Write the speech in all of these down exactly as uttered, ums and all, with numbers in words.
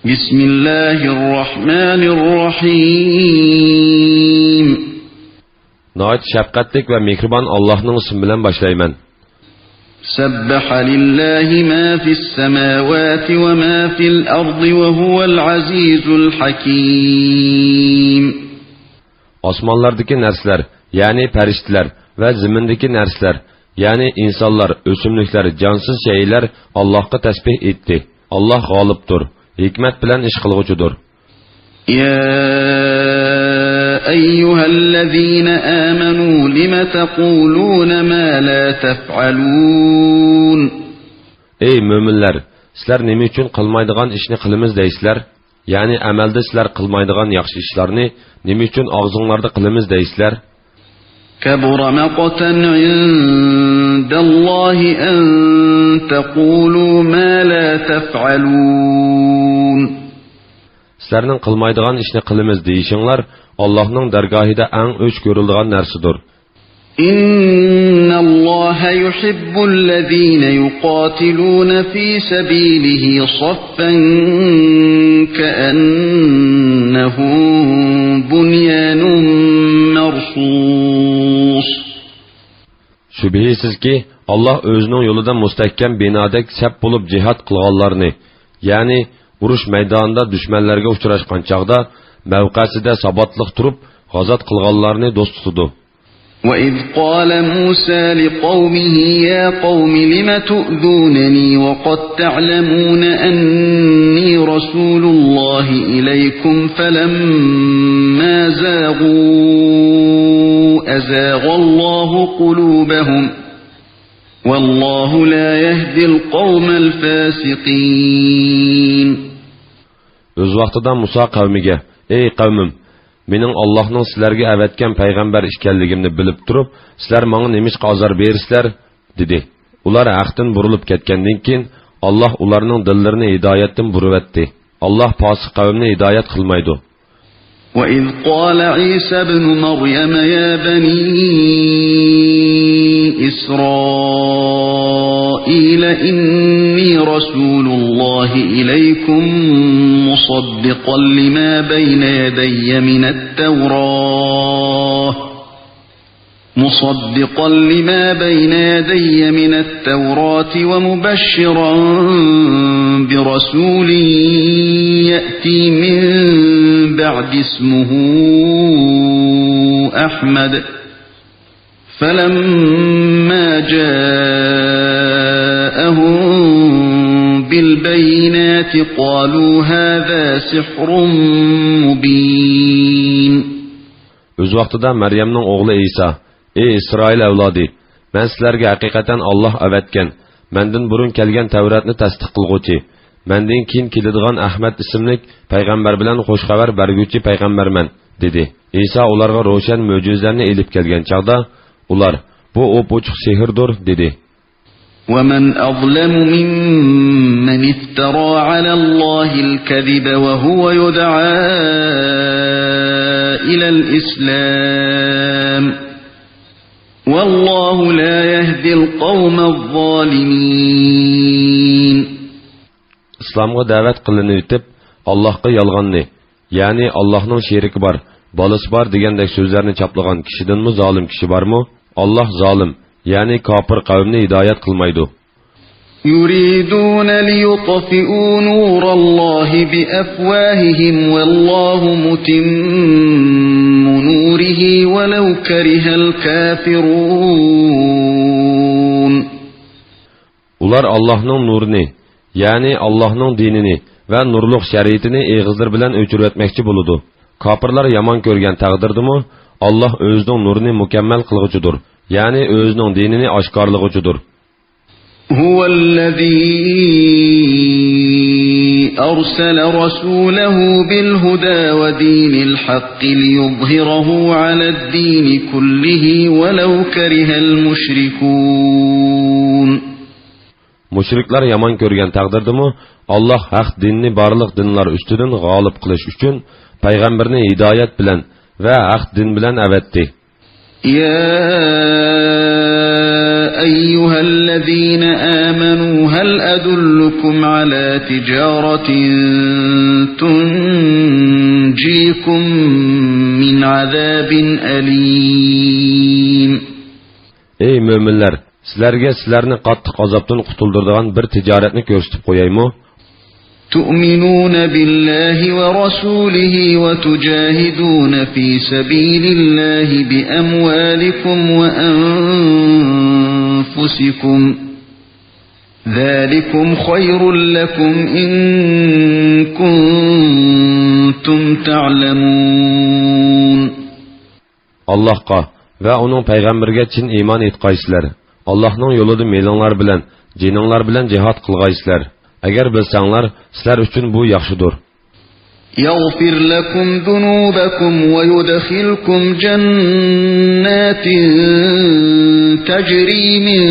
بسم الله الرحمن الرحيم. ناھايىتى شەپقەتلىك ۋە مېھرىبان ئاللاھنىڭ ئىسمى بىلەن باشلايمەن. سبح لله ما في السماوات وما في الأرض وهو العزيز الحكيم. ئاسمانلاردىكى نەرسىلەر، يەنى پەرىشتىلەر ۋە زېمىندىكى نەرسىلەر، يەنى ئىنسانلار، ئۆسۈملۈكلەر، جانسىز شەيئىلەر ئاللاھقا تەسبىھ ئېيتتى. ئاللاھ غالىبتۇر، ھېكمەت بىلەن ئىش قىلغۇچىدۇر. يا أيها الذين آمنوا لم تقولون ما لا تفعلون. ئەي مۆمىنلەر، سىلەر نېمە ئۈچۈن قىلمايدىغان ئىشنى قىلىمىز دەيسىلەر؟ يەنى ئەمەلدە سىلەر قىلمايدىغان ياخشى ئىشلارنى نېمە ئۈچۈن ئاغزىڭلاردا قىلىمىز دەيسىلەر؟ كبر مقتا عند الله أن تقولوا ما لا تفعلون. سىلەرنىڭ قىلمايدىغان ئىشنى قىلىمىز دېيىشىڭلار ئاللاھنىڭ دەرگاھىدا ئەڭ ئۆچ كۆرۈلىدىغان نەرسىدۇر. إن الله يحب الذين يقاتلون في سبيله صفا كأنهم بنيان مرصوص. شۈبھىسىزكى، ئاللاھ ئۆزىنىڭ يولىدا مۇستەھكەم بىنادەك سەپ بولۇپ جىھاد قىلغانلارنى، يەنى ئۇرۇش مەيدانىدا دۈشمەنلەرگە ئۇچراشقان چاغدا مەۋقەسىدە ساباتلىق تۇرۇپ غازات قىلغانلارنى دوست تۇتىدۇ. وإذ قال موسى لقومه يا قوم لم تؤذونني وقد تعلمون أني رسول الله إليكم فلما زاغوا أزاغ الله قلوبهم والله لا يهدي القوم الفاسقين. ئۆز ۋاقتىدا مۇسا قەۋمىگە، ئەي قەۋمىم، مېنىڭ ئاللاھنىڭ سىلەرگە ئەۋەتكەن پەيغەمبەر ئىكەنلىكىمنى بىلىپ تۇرۇپ، سىلەر ماڭا نېمىشقا ئازار بېرىسىلەر؟ دېدى. ئۇلار ھەقتىن بۇرۇلۇپ كەتكەندىن كېيىن، ئاللاھ ئۇلارنىڭ دىللىرىنى ھىدايەتتىن بۇرۇۋەتتى. ئاللاھ پاسىق قەۋمنى ھىدايەت قىلمايدۇ. وإذ قال عيسى ابن مريم يا بني إسرائيل إني رسول الله إليكم مصدقا لما بين يدي من التوراة مصدقا لما بين يدي من التوراة ومبشرا برسول يأتي من بعد اسمه أحمد فلما جاءهم بالبينات قالوا هذا سحر مبين. ئۆز ۋاقتىدا مەريەمنىڭ ئوغلى ئىسا، ئەي ئىسرائىل ئەۋلادى، مەن سىلەرگە ھەقىقەتەن ئاللاھ ئەۋەتكەن، مەندىن بۇرۇن كەلگەن تەۋراتنى تەستىق قىلغۇچى، مەندىن كېيىن كېلىدىغان ئەھمەد ئىسىملىك پەيغەمبەر بىلەن خۇش خەۋەر بەرگۈچى پەيغەمبەرمەن، دېدى. ئىسا ئۇلارغا روشەن مۆجىزىلەرنى ئېلىپ كەلگەن چاغدا، ئۇلار، بۇ ئوپئوچۇق سېھىردۇر، دېدى. ومن أظلم ممن افترى على الله الكذب وهو يدعى إلى الإسلام والله لا يهدي القوم الظالمين. ئىسلامغا دەۋەت قىلىنىۋېتىپ، ئاللاھقا يالغاننى، يەنى ئاللاھنىڭ شېرىكى بار، بالىسى بار دېگەندەك سۆزلەرنى چاپلىغان كىشىدىنمۇ زالىم كىشى بارمۇ؟ ئاللاھ زالىم، يەنى كاپىر قەۋمنى ھىدايەت قىلمايدۇ. يريدون ليطفئوا نور الله بأفواههم والله متم نوره ولو كره الكافرون. ئۇلار ئاللاھنىڭ نۇرىنى، يەنى ئاللاھنىڭ دىنىنى ۋە نۇرلۇق شەرىئىتىنى ئېغىزلىرى بىلەن ئۆچۈرۈۋەتمەكچى بولىدۇ. كاپىرلار يامان كۆرگەن تەقدىردىمۇ، ئاللاھ ئۆزىنىڭ نۇرىنى مۇكەممەل قىلغۇچىدۇر، يەنى ئۆزىنىڭ دىنىنى ئاشكارىلىغۇچىدۇر. هو الذي أرسل رسوله بالهدى ودين الحق ليظهره على الدين كله ولو كره المشركون. مۇشرىكلار يامان كۆرگەن تەقدىردىمۇ، ئاللاھ ھەق دىننى بارلىق دىنلار ئۈستىدىن غالىب قىلىش ئۈچۈن پەيغەمبىرىنى ھىدايەت بىلەن ۋە ھەق دىن بىلەن ئەۋەتتى. يا أيها الذين آمنوا هل أدلكم على تجارة تنجيكم من عذاب أليم. ئەي مۆمىنلەر، سىلەرگە سىلەرنى قاتتىق ئازابتىن قۇتۇلدۇرىدىغان بىر تىجارەتنى كۆرسىتىپ قويايمۇ؟ تؤمنون بالله ورسوله وتجاهدون في سبيل الله بأموالكم وأنفسكم، ذلكم خير لكم إن كنتم تعلمون. ئاللاھقا ۋە ئۇنىڭ پەيغەمبىرىگە چىن ئىمان ئېيتقايسىلەر. ئاللاھنىڭ يولىدا مېلىڭلار بىلەن، جېنىڭلار بىلەن جىھاد قىلغايسىلەر. ئەگەر بىلسەڭلار، سىلەر ئۈچۈن بۇ ياخشىدۇر. يغفر لكم ذنوبكم ويدخلكم جنات تجري من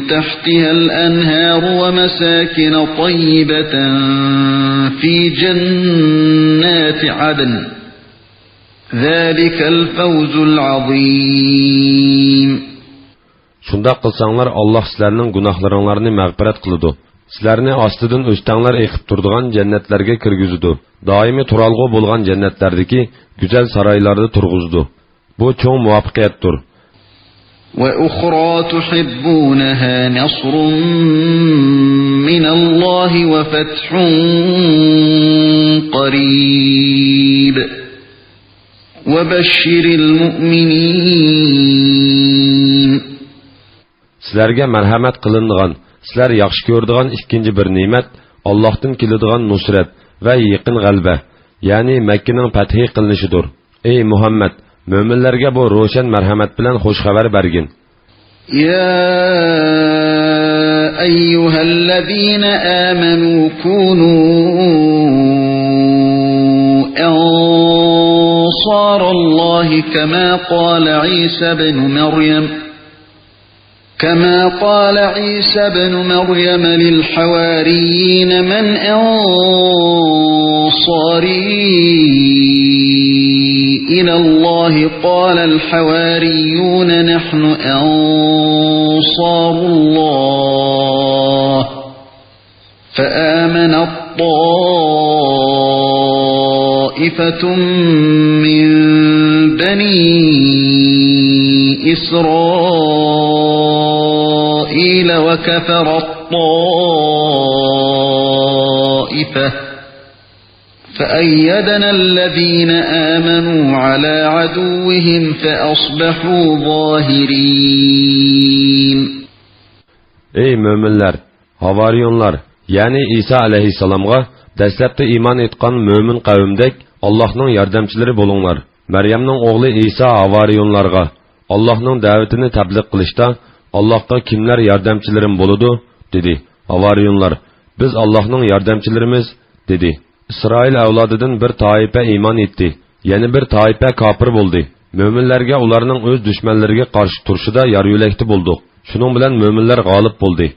تحتها الأنهار ومساكن طيبة في جنات عدن. ذلك الفوز العظيم. شۇنداق قىلساڭلار، ئاللاھ سىلەرنىڭ گۇناھلىرىڭلارنى مەغپىرەت قىلىدۇ. سىلەرنى ئاستىدىن ئۆستەڭلار ئېقىپ تۇرىدىغان جەننەتلەرگە كىرگۈزىدۇ. دائىمىي تۇرالغۇ بولغان جەننەتلەردىكى گۈزەل سارايلاردا تۇرغۇزىدۇ. بۇ چوڭ مۇۋەپپەقىيەتتۇر. وأخرى تحبونها نصر من الله وفتح قريب. وبشر المؤمنين. سىلەرگە مەرھەمەت قىلىنىدىغان، سىلەر ياخشى كۆرىدىغان ئىككىنچى بىر نېمەت، ئاللاھتىن كېلىدىغان نۇسرەت ۋە يېقىن غەلىبە، يەنى مەككىنىڭ پەتھى قىلىنىشىدۇر. ئەي مۇھەممەد، مۆمىنلەرگە بۇ روشەن مەرھەمەت بىلەن خۇش خەۋەر بەرگىن. يا أيها الذين آمنوا كونوا أنصار الله كما قال عيسى ابن مريم، كما قال عيسى ابن مريم للحواريين من أنصاري إلى الله؟ قال الحواريون نحن أنصار الله. فآمنت طائفة من بني إسرائيل وكفرت طائفة فأيدنا الذين آمنوا على عدوهم فأصبحوا ظاهرين. ئەي مۆمىنلەر، ھاۋارىيونلار، يەنى ئىسا ئەلەيھىسسالامغا دەسلەپتە ئىمان ئېيتقان مۆمىن قەۋمدەك ئاللاھنىڭ ياردەمچىلىرى بولۇڭلار. مەريەمنىڭ ئوغلى ئىسا ھاۋارىيونلارغا ئاللاھنىڭ دەۋىتىنى تەبلىغ قىلىشتا ئاللاھقا كىملەر ياردەمچىلىرىم بولىدۇ؟ دېدى. ھاۋارىيونلار، بىز ئاللاھنىڭ ياردەمچىلىرىمىز، دېدى. ئىسرائىل ئەۋلادىدىن بىر تائىپە ئىمان ئېيتتى، يەنە بىر تائىپە كاپىر بولدى. مۆمىنلەرگە ئۇلارنىڭ ئۆز دۈشمەنلىرىگە قارشى تۇرۇشىدا يار يۆلەكتە بولدۇق. شۇنىڭ بىلەن مۆمىنلەر غالىب بولدى.